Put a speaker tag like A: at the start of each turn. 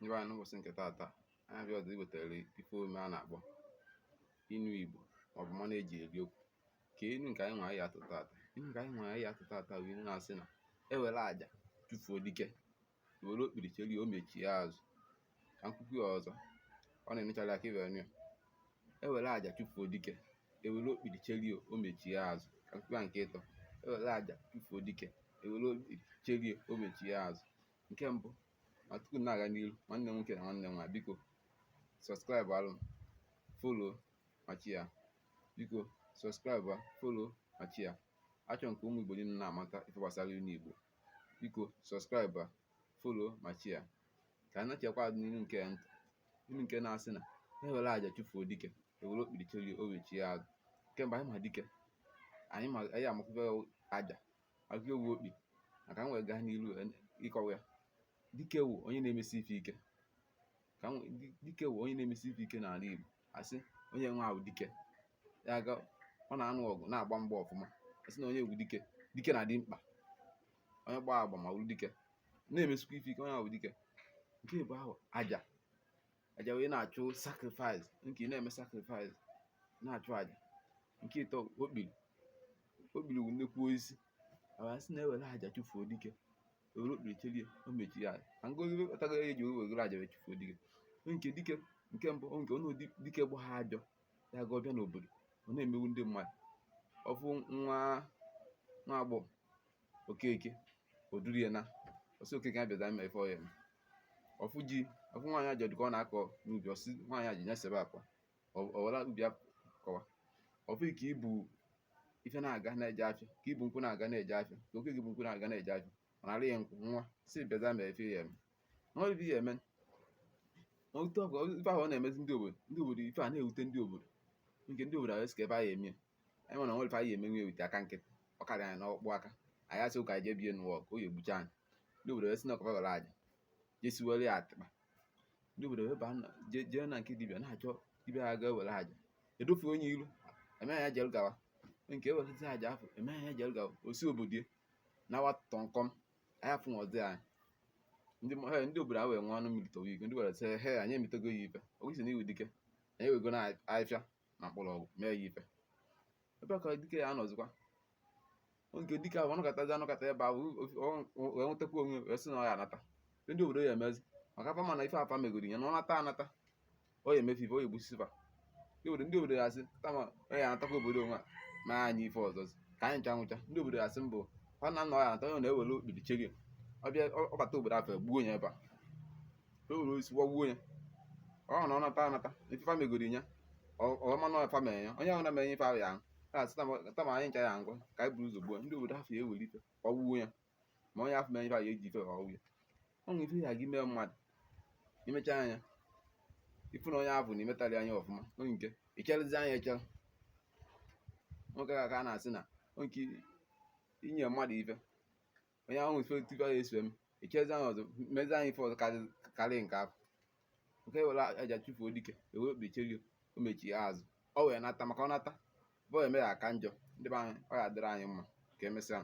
A: Ndị be anyị, n'ụbọchị nke taata, anyị abịa ọzọ iwetara ife omume a na-akpọ inu Igbo maọbụ mmanụ eji eri okwu. Ka inu nke anyị nwe anyị atụ taata, inu nke anyị nwe anyị atụ taata bụ inu na-asị na ewere aja chụfuo dike, were okpiri cherie o mechie azụ. Ka m kwukwu ya ọzọ, ọ na-emechara aka iwere ya. Ewere aja chụfuo dike, ewere okpiri cherie o mechie azụ. Ka m kwukwu ya nke ịtọ: ewere aja chụfuo dike, ewere okpiri cherie o mechie azụ. Nke mbụ, ma tupu m na-aga n'iru, nwanne m nwoke na nwanne m nwaanyị, biko subscribe alụ m, follow ma share. Biko subscribe, follow ma share. Achọrọ m ka ụmụ Igbo niile na-amata ife gbasara inu Igbo. Biko subscribe, follow ma share. Ka anyị nachekwa azụ n'ilu nke ntị, ilu nke na-asị na ewere aja chụfuo dike, ewere okpiri cherie o mechie azụ. Nke mbụ, anyị ma dike, anyị ma, anyị amakwụkwọ aja akụkọ ewu okpi. Maka m wee gaa n'ilu ịkọwa ya, dike wụ onye na-emesi ife ike. Ka dike wụ onye na-emesi ife ike n'ala Igbo. Asị onye nwe ahụ dike ya ga ọ na-anụ ọgụ, na-agba mgba ọfụma. Asị na onye bụ dike, dike na-adị mkpa. Onye gbaa agba ma wụrụ dike, na-emesikwa ife ike, onye ahụ bụ dike. Nke bụ ahụ aja, aja wee na-achụ sacrifice, nke ị na-eme sacrifice, na-achụ aja. Nke ịtọ, okpiri. Okpiri bụ nnukwu osisi. Awa sị na ewere aja chụfuo dike, ewere okpiri cherie o mechie ya. Ka ngozi kpatago ya eji wegoro aja wee chụfuo dike. Nke dike nke mbụ, nke onye dike gba ha ajọ ya ga ọbịa n'obodo, ọ na-emegbu ndị mmadụ. Ọfụ nwa nwa agbọghọ Okeke, o duru ya na ọsị Okeke abịaza ime ife ọ ya eme. Ọfụ ji, ọfụ nwaanyị ajọ ka ọ na-akọ n'ubi, ọsị nwaanyị ajọ ya sebe akwa, ọ were ubi kọwa. Ọfụ ka ibu ife na-aga na-eje afịa, ka ibu nkwụ na-aga na-eje afịa, ka Okeke bụ nkwụ na-aga na-eje afịa, ọ nara ya nkwụ nwa si bịaza mee ife ya eme. Nwa ife ya eme otu ọgụ ife ahụ ọ na-emezi ndị obodo, ndị obodo ife a na-ewute ndị obodo. Nke ndị obodo ahụ esi ka ebe anyị eme ya, anyị nwere nwere ife anyị emenwe ewute aka nkịtị, ọ karịa anyị n'ọkpụ aka. Anyị asị ụka anyị jee bie n'ụwa ka o ya egbucha anyị. Ndị obodo wee sị na ọkọfa were aja jesiwere ya atịkpa. Ndị obodo wee baa jee na nke dibịa na-achọ dibịa ha ga-ewere aja edofe onye ilu eme ya jere gawa. Nke ewerezi aja afọ eme ya jere gawa, osi obodo ya nawa tọnkọm. Anyị afụ ọzọ anyị ndị ndị obodo ahụ wee nwe ọnụ mmiri tọwa iko. Ndị obodo sị he, anyị emetego ya ife okwesị na iwu dike, anyị ewego na ahịfịa na mkpọrọgwụ mee ya ife ebe ka dike ya anọzikwa. Nke dike ahụ ọnụkọtazi anụkọta ebe ahụ wee nwetakwa onwe, wee sị na ọ ya anata. Ndị obodo ya emezi maka afa, mana ife afa megoro ya na ọ nata anata, ọ ya emefe ife, ọ ya egbusi fa. Ndị obodo ya asị kama ọ ya anatakwa obodo onwe a ma anyị ife ọzọzi ka anyị ncha nwụcha. Ndị obodo ya asị mbụ fa na nna ọ ya anata, onye na-ewere okpiri cherie ọbịa ọbata obodo afọ egbuo ya ebe a, o were osisi gbagbuo ya. Ọ na ọ nata anata, ife fa megoro ya, ọ ma na fa mere ya, onye ahụ na-eme ife ahụ ya ahụ asị tama anyị ncha ya ngwa ka anyị buru ụzọ gbuo. Ndị obodo afọ ya ewere ife gbagbuo ya, ma onye afọ mere ife ahụ ya eji ife ọghọgbu ya. Ọ nwere ife ya gị mee mmadụ, imecha anya ifu na onye ahụ na imetarị anya ọfụma, onye nke icherezi anya echere nwoke ka a na-asị na nke inye mmadụ ife, onye ahụ ife tupu ya eso eme, icherezi anya ọzọ mezi anya ife ọzọ karịa nke ahụ. Nke were aja chụfuo dike, ewere okpiri cherie o mechie azụ, ọ wee nata maka ọ nata bụ eme ya aka njọ. Ndị be anyị, ọ ya adịrị anyị mma. Ka emesịa.